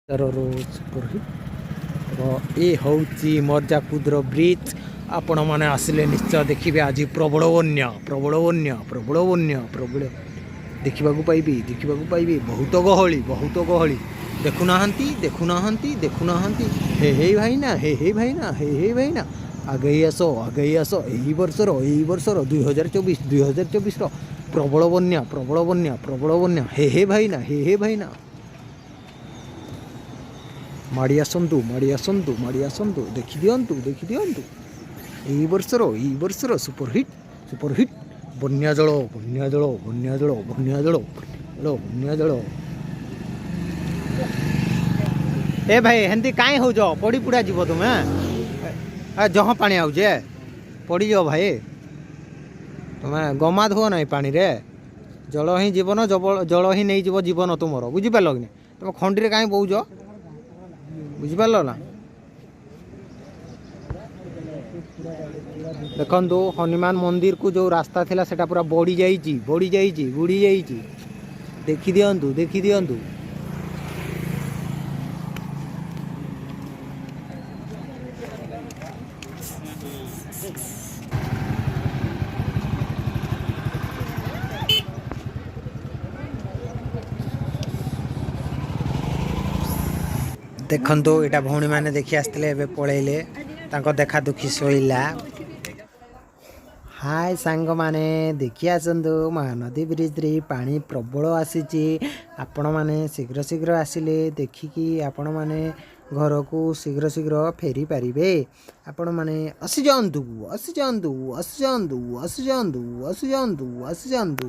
Superhit ଏ ହେଉଛି ମର୍ଜାକୁଦର bridge. ଆପଣମାନେ ଆସିଲେ ନିଶ୍ଚୟ ଦେଖିବେ। ଆଜି ପ୍ରବଳ ବନ୍ୟା, ପ୍ରବଳ ବନ୍ୟା, ପ୍ରବଳ ବନ୍ୟା, ପ୍ରବଳ ଦେଖିବାକୁ ପାଇବି, ଦେଖିବାକୁ ପାଇବି। ବହୁତ ଗହଳି, ବହୁତ ଗହଳି। ଦେଖୁନାହାନ୍ତି, ଦେଖୁନାହାନ୍ତି, ଦେଖୁନାହାନ୍ତି। ହେ ହେ ଭାଇନା, ହେ ହେ ଭାଇନା, ହେ ହେ ଭାଇନା, ଆଗେଇ ଆସ, ଆଗେଇ ଆସ। ଏହି ବର୍ଷର, ଏହି ବର୍ଷର 2024, 2024ର ପ୍ରବଳ ବନ୍ୟା, ପ୍ରବଳ ବନ୍ୟା, ପ୍ରବଳ ବନ୍ୟା। ହେ ହେ ଭାଇନା, ହେ ହେ ଭାଇନା, ମାଡ଼ି ଆସନ୍ତୁ, ମାଡ଼ି ଆସନ୍ତୁ, ମାଡ଼ି ଆସନ୍ତୁ। ଦେଖିଦିଅନ୍ତୁ, ଦେଖିଦିଅନ୍ତୁ। ଏଇ ବର୍ଷର, ଏଇ ବର୍ଷର ସୁପରହିଟ୍, ସୁପରହିଟ୍ ବନ୍ୟା ଜଳ, ବନ୍ୟା ଜଳ, ବନ୍ୟା ଜଳ, ବନ୍ୟା ଜଳ, ଜଳ, ବନ୍ୟା ଜଳ। ଏ ଭାଇ, ହେନ୍ତି କାଇଁ ହଉଛ? ପଡ଼ି ପୁଡ଼ା ଯିବ ତୁମେ। ଜହ ପାଣି ଆଉଛେ, ପଡ଼ିଯିବ ଭାଇ ତୁମେ। ଗମା ଧୁଅ ନାହିଁ ପାଣିରେ। ଜଳ ହିଁ ଜୀବନ, ଜଳ ହିଁ ନେଇଯିବ ଜୀବନ ତୁମର, ବୁଝିପାରିଲ କି ନାହିଁ? ତୁମେ ଖଣ୍ଡିରେ କାହିଁ ବହୁଛ, ବୁଝିପାରିଲ ନା? ଦେଖନ୍ତୁ, ହନୁମାନ ମନ୍ଦିରକୁ ଯେଉଁ ରାସ୍ତା ଥିଲା, ସେଟା ପୁରା ବଢ଼ି ଯାଇଛି, ବଢ଼ି ଯାଇଛି, ବୁଡ଼ି ଯାଇଛି। ଦେଖିଦିଅନ୍ତୁ, ଦେଖିଦିଅନ୍ତୁ। ଦେଖନ୍ତୁ, ଏଇଟା ଭଉଣୀମାନେ ଦେଖି ଆସିଥିଲେ, ଏବେ ପଳେଇଲେ। ତାଙ୍କ ଦେଖା ଦୁଖି ଶୋଇଲା। ହାଏ ସାଙ୍ଗମାନେ, ଦେଖି ଆସନ୍ତୁ, ମହାନଦୀ ବ୍ରିଜରେ ପାଣି ପ୍ରବଳ ଆସିଛି। ଆପଣମାନେ ଶୀଘ୍ର ଶୀଘ୍ର ଆସିଲେ ଦେଖିକି ଆପଣମାନେ ଘରକୁ ଶୀଘ୍ର ଶୀଘ୍ର ଫେରି ପାରିବେ। ଆପଣମାନେ ଆସିଯାଆନ୍ତୁ, ଆସିଯାଆନ୍ତୁ, ଆସିଯାଆନ୍ତୁ, ଆସିଯାଆନ୍ତୁ, ଆସିଯାଆନ୍ତୁ, ଆସିଯାଆନ୍ତୁ।